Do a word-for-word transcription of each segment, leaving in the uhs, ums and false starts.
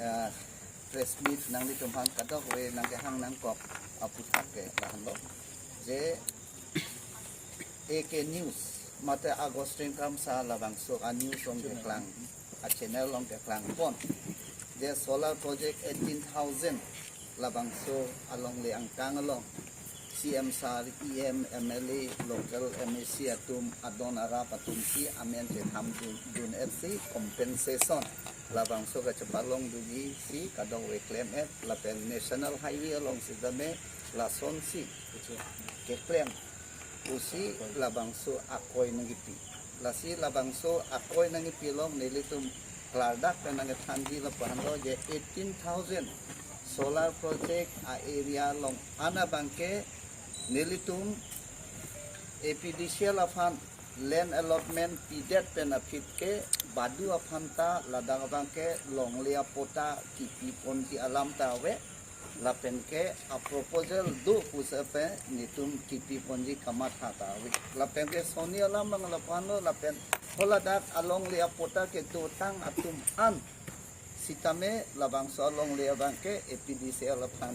Ah, press meet nanglitum aphan kadokave nangkehang nangkok aphuthak ke lahenlo, je A K News mate Augustine Kramsa labangso a-news along keklang, a-channel along keklangpon, je solar project eighteen thousand labangso alongle angkang along C M sir, E M, M L A, local M A C atum, adon arap atum si amen chethan dun, dun-etsi compensation labangso kachepalongdunji si kadokave klem-et, lapen National Highway along sitame lasonsi keklem pusi labangso akoi nangkipi. Lasi labangso akoi nangkipi along nelitum klardak pen nangkethanji lapu-anlo, je eighteen thousand solar project a-area along an abangke nelitum A P D C L aphan land allotment pidet pen aphi ke badu aphan ta ladak abangke longle apatta kipiponji alam ta ave. Lapen ke a-proposal do pusi pen nelitum kipiponji kamatha ta ave. Lapen ke soni alam abang lapu-anlo, lapen haladak alongle apatta kedotang atum an sitame labangso alongle abangke A P D C L aphan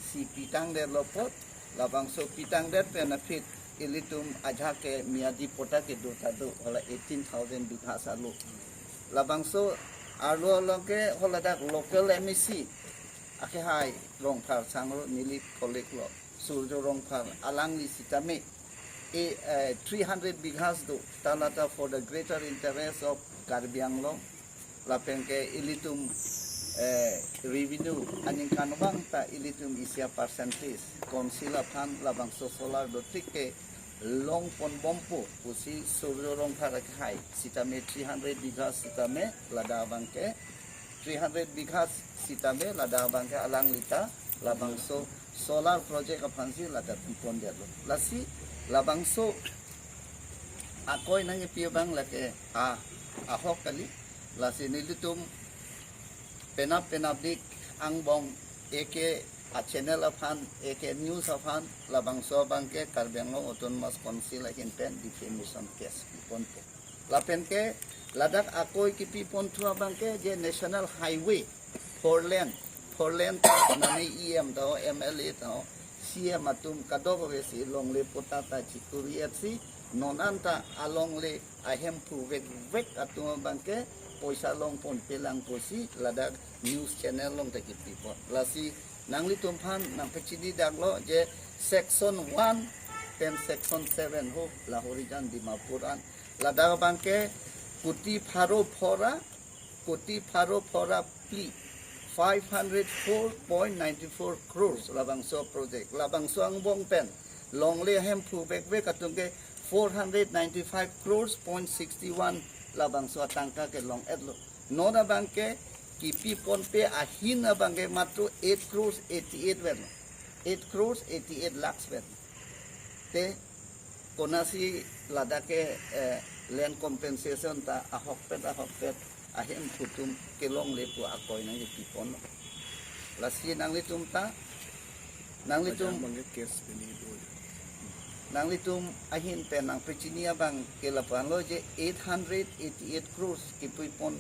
si pitangdetlo apot, labangso pitangdet pen aphi ilitum ajahak ke miyadi patta kedo ta do, hala eighteen thousand bighas arlo. Labangso arlo along ke haladak local M A C akehai Rongphar sangro, neli colleague lo, Surjo Rongphar, alangli sitame, eh, eh, three hundred bighas do, ta lata for the greater interest of Karbi Anglong, lapen ke ilitum, eh, revenue aningkanvang ta ilitum isi a-percentage council aphan labangso solar dotik ke longponbompo pusi Surjo Rongphar akehai sitame three hundred bighas sitame ladak abangke three hundred bighas sitame ladak abangke alangli ta labangso solar project aphansi ladak pipondetlo. Lasi labangso akoi nangkipi abang lake a, ahok kali. Lasi nelitum penap penapdik angbong A K a-channel aphan, A K News aphan, labangso abangke Karbi Anglong Autonomous Council ahin pen defamation case piponpo. Lapen ke ladak akoi kipiponthu abangke je National Highway four lane, four lane ta mane E M ta ho, M L A ta ho, C M atum kadokave si longle patta ta chikuri-etsi, non anta alongle ahemphu vekvek atum abangke poisa longponpelang pusi ladak news channel along ta kipipon. Lasi nanglitum aphan nangpachinidaklo je section one pen section seven ho, Lahorijan Dimapur an, ladak abangke kuti pharo phora, kuti pharo phora phli, five hundred four point nine four crores labangso project. Labangso angbong pen longle ahemphu vekvek atum ke four hundred ninety-five crores point sixty-one labangso atangka ke long-etlo. Non abangke kipiponpe ahin abangke matro eight crores eighty-eight vet lo. Eight crores eighty-eight lakhs vet lo. Te konatsi ladak ke, eh, land compensation ta ahokpet ahokpet ahemphu atum kelongle pu akoi nangkipiponlo. Lasi nanglitum ta, nanglitum, ajahak abangke case pini do. Nanglitum ahin pen nangpachini abangke lapu-anlo je eight hundred eighty-eight crores kipipon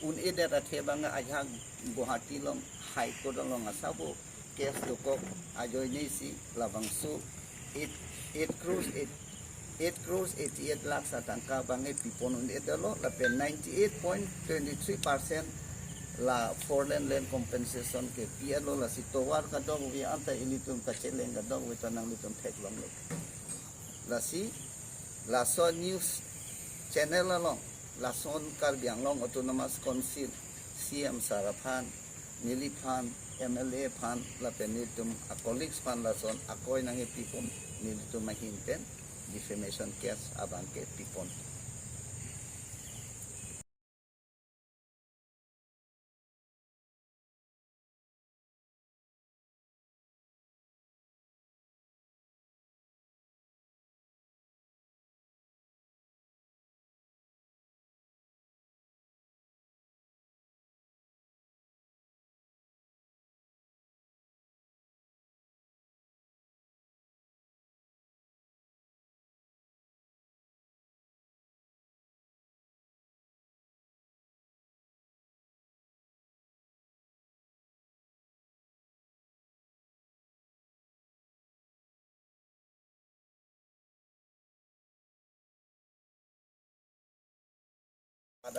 un-edet athe abang ajahak Guwahati along High Court along asabo case dokok ajoine si labangso eight, eight crores eight, eight crores eighty-eight lakhs atangka abangke pipon un-edetlo, lapen ninety-eight point twenty-three percent la four lane land compensation ke pi-etlo. Lasi tovar kadokave anta ilitum kacheleng kadokave ta nanglitum theklonglo. Lasi laso news channel along lason Karbi Anglong Autonomous Council C M sir aphan, neliphan, M L A aphan, lapen nelitum a-colleagues aphan lason akoi nangkipipon, nelitum ahin pen defamation case abangke pipon.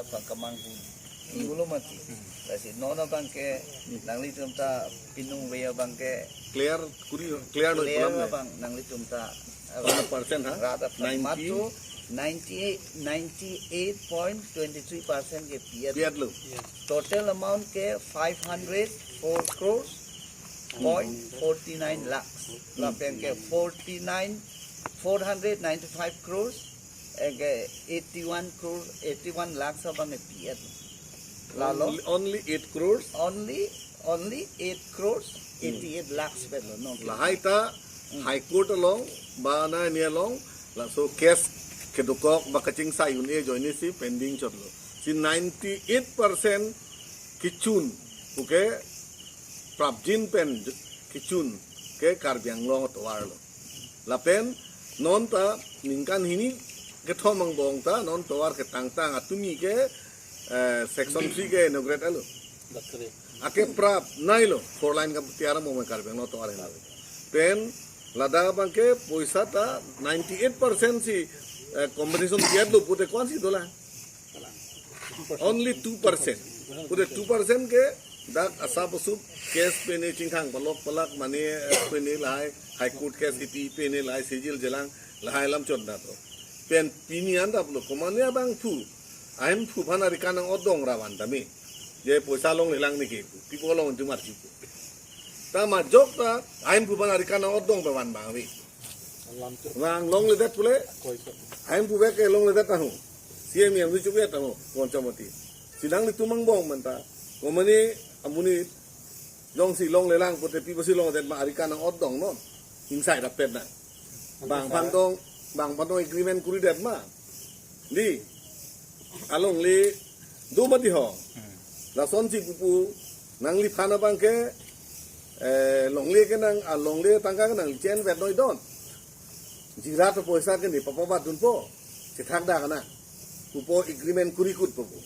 Pangkamang hu. Ihulo mati. Lasi non abang ke nanglitum ta pinung ve abang ke clear kuri, clear noi clear pulam le. Abang nanglitum ta, uh, hundred percent ha? Rata ninety? Matu ninety-eight, ninety-eight point twenty-three percent ke P F. P F lo. Total amount ke five hundred four crores point forty-nine lakhs. Lapen ke forty-nine, four hundred ninety-five crores, eh, ke eighty-one crore, eighty-one lakhs abang ke P F. Lalo. Only, only eight crores? Only, only eight crores, eighty-eight lakhs pen lo, no? Lahai ta High Court along ba na ni along laso case kedokok ba kachingvai un-e ajoine si pending chotlo. Si ninety-eight percent kechun, okay, prapjin pen kechun ke Karbi Anglong atovar lo. Lapen non ta ningkan hini kethom angbong ta non tovar ketangtang atumi ke, eh, section three ke inaugurate alo. Ake prap nai lo, four lane ka tiar mo Karbi Anglong tovar hina. Pen ladak abang ke poisa ta ninety-eight percent si, eh, compensation P F lo pute ko-an si dolang? Only two percent. Pute two percent ke dak asap asup case pene chingthang palok palak mane, eh, pene lahai High Court case ipi pene lahai sijil jelang lahai alam chot na to. Pen pini andap lo komane abangphu. Ahemphu aphan ari kanang odong ra van tame. Je poisa longlelang neke pu. Pipo long jumar jipo. Ta majok ta ahemphu aphan ari kanang odong ra van bang ave. Vang longledet pule. Ahemphu bek ke longledet ahu. C M yang lucu ya tahu. Koncamati. Si nanglitum angbong menta. Komane amonit jongsi longlelang pute pi pusi longledet ma ari kanang odong non. Inside rapet na. Bang pantong, bang pantong agreement kuridet ma. Di. Alongle do mati ho. Lasonsi pupu nangliphan abang ke, eh, longle ke nang, ah, longle tangka ke nangli chenvet noi don. Jirat apoisa ke ne papabat dunpo. Chethak dak na. Pupo agreement kurikut pupo.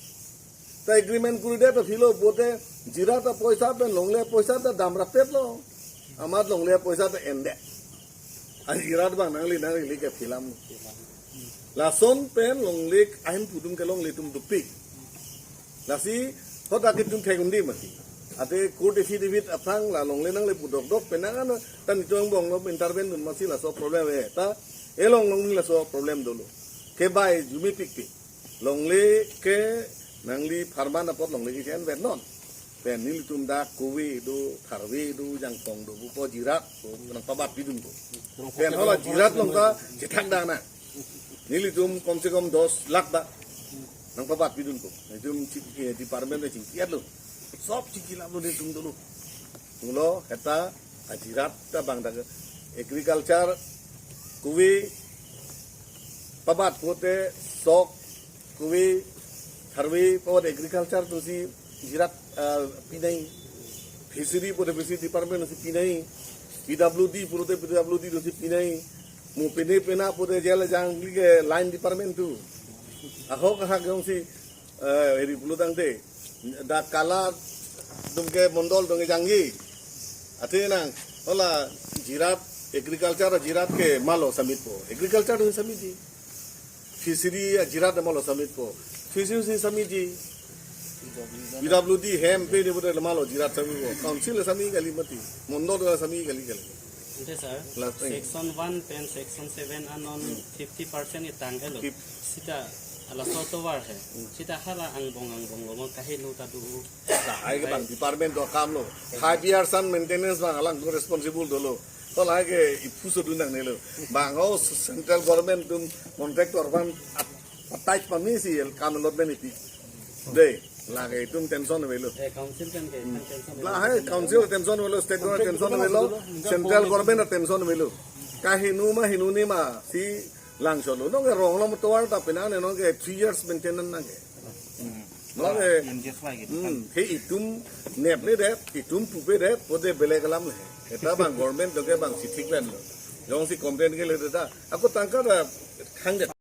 Ta agreement kuridet ta philo pute jirat apoisa pen longle apoisa ta dam rapet lo. Amat longle apoisa ta endet. Ajirat bang nangli nangli ke philam. Lason pen longle ahemphu atum ke longle atum dopik. Lasi hodak itum thek un-e mati. Ate court affidavit aphrang la longle nangle pu dokdok penang ano ta netum angbong lo intervene dun masi laso problem e. Ta elong longle laso problem dolo. Kebai jumi pikpik. Longle ke nangli pharman apot longle ke chenvet non. Pen nelitum dak kove do, tharve do, jangpong do, pupo jirat, pu nangpabat pidun ko. Pen hala jirat along ta chethak dak na. Nelitum kom se kom dos lakh dak nangpabat pidun ko. Netum chi-, eh, department le chingkiat lo. Sob chingki lam lo netum dolo. Pulo heta ajirat ta bang dak agriculture kove pabat pute sok kove tharve pabat agriculture atumsi jirat, ah, pinai, fishery pute fishery department atumsi pinai, P W D pute P W D atumsi pinai, mo pene pena pute jel jangli ke line department atum. Ahok ahak jongsi, eh, eri pulo tangte. Dak kala atum ke mondol atum ke janggi. Athe nang, hala jirat agriculture jirat ke malo submit po. Agriculture atum submit ji. Fishery ajirat malo submit po. Fishery atum submit ji. P W D hem pe ni pute malo jirat submit po. Council submit kali mati. Mondol submit kali kali. Ante sir, last time. Section one pen section seven anon fifty percent itang elo. Fif- Sita laso atovar he. Hmm. Sita hala angbong angbong lo mo kaheno ta do. Lahai ke bang department do kam lo. Five years an maintenance bang alang do responsible dolo. To lahai ke iphu so dunang ne lo. Bang ho central government atum contractor bang at-, atai pamisi el kam lot ben ipi. Dei, lake itum tension avelo. Eh, council pen ke, hmm, kan tension avelo. Lahai council tension avelo, state government tension avelo, central government tension avelo. Kaheno ma heno ne ma si langchotlo. Nonke rong along tovar ta penang ne nonke three years maintenance nangke. Nonke, hmm, he itum nepledet, itum pupedet, pode belek alam le. Eta bang government doke bang si thik pen lo. Jongsi complain kele ta. Ako tangka ta khangdet.